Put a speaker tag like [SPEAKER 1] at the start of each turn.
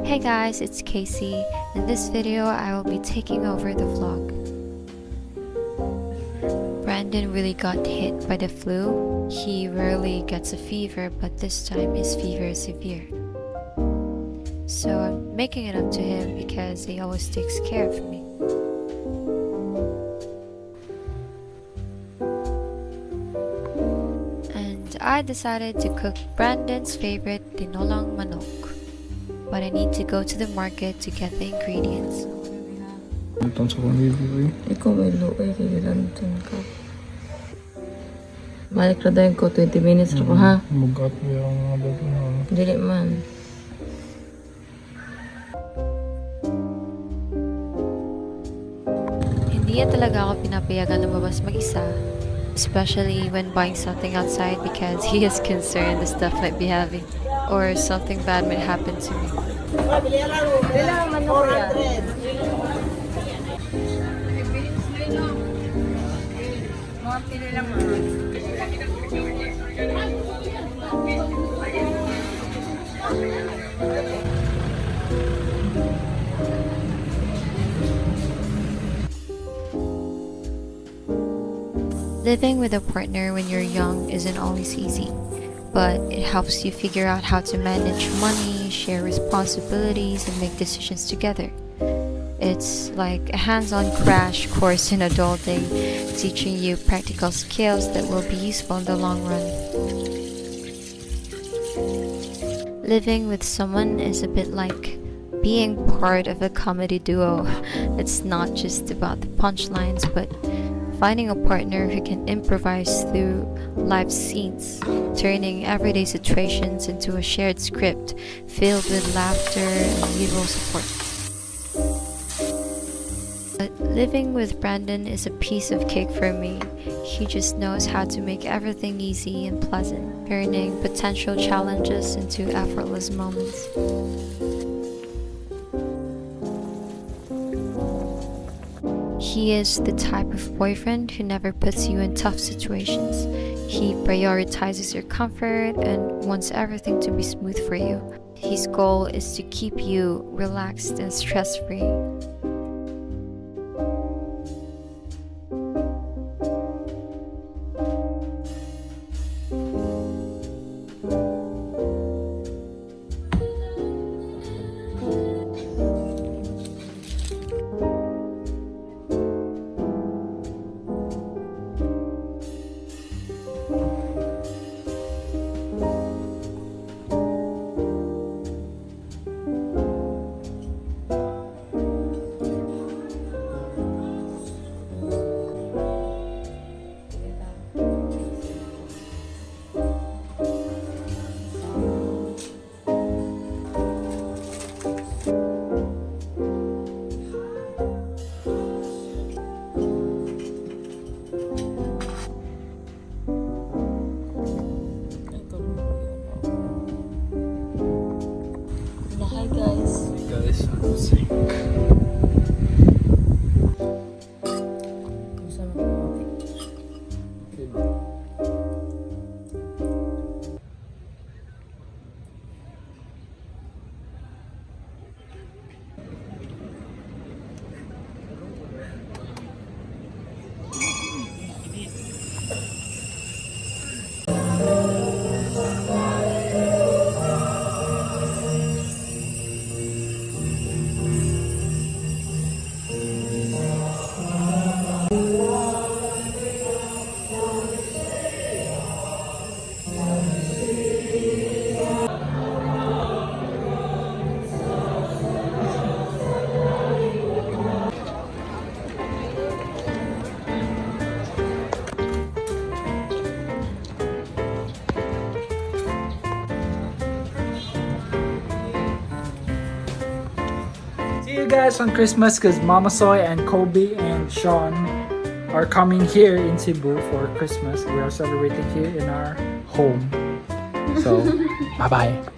[SPEAKER 1] Hey guys, it's Kaysie. In this video, I will be taking over the vlog. Brandon really got hit by the flu. He rarely gets a fever, but this time his fever is severe. So I'm making it up to him because he always takes care of me. And I decided to cook Brandon's favorite tinolang manok. But I need to go to the market to get the ingredients.
[SPEAKER 2] Lanton sa kong review eh.
[SPEAKER 3] Ikaw may luoy kay gilanton ka. Balik ra dayon ko, 20 minutes ra ko, ha.
[SPEAKER 2] Mugat mo yung mga bago na.
[SPEAKER 3] Dili man.
[SPEAKER 1] Hindi yan talaga ako pinapayagan lumabas mag-isa. Especially when buying something outside because he is concerned the stuff might be heavy or something bad might happen to me.
[SPEAKER 3] Pila man kuya?
[SPEAKER 1] Living with a partner when you're young isn't always easy, but it helps you figure out how to manage money, share responsibilities, and make decisions together. It's like a hands on crash course in adulting, teaching you practical skills that will be useful in the long run. Living with someone is a bit like being part of a comedy duo. It's not just about the punchlines, but finding a partner who can improvise through life scenes, turning everyday situations into a shared script filled with laughter and mutual support. But living with Brandon is a piece of cake for me. He just knows how to make everything easy and pleasant, turning potential challenges into effortless moments. He is the type of boyfriend who never puts you in tough situations. He prioritizes your comfort and wants everything to be smooth for you. His goal is to keep you relaxed and stress free.
[SPEAKER 3] Ay, kaluoy ano. Hi guys.
[SPEAKER 2] Hey guys, I'm sick.
[SPEAKER 3] Kumusta man ko?
[SPEAKER 2] Okay ba? See you guys on Christmas because Mama Soy and Kobe and Sean are coming here in Cebu for Christmas. We are celebrating here in our home. So, bye bye.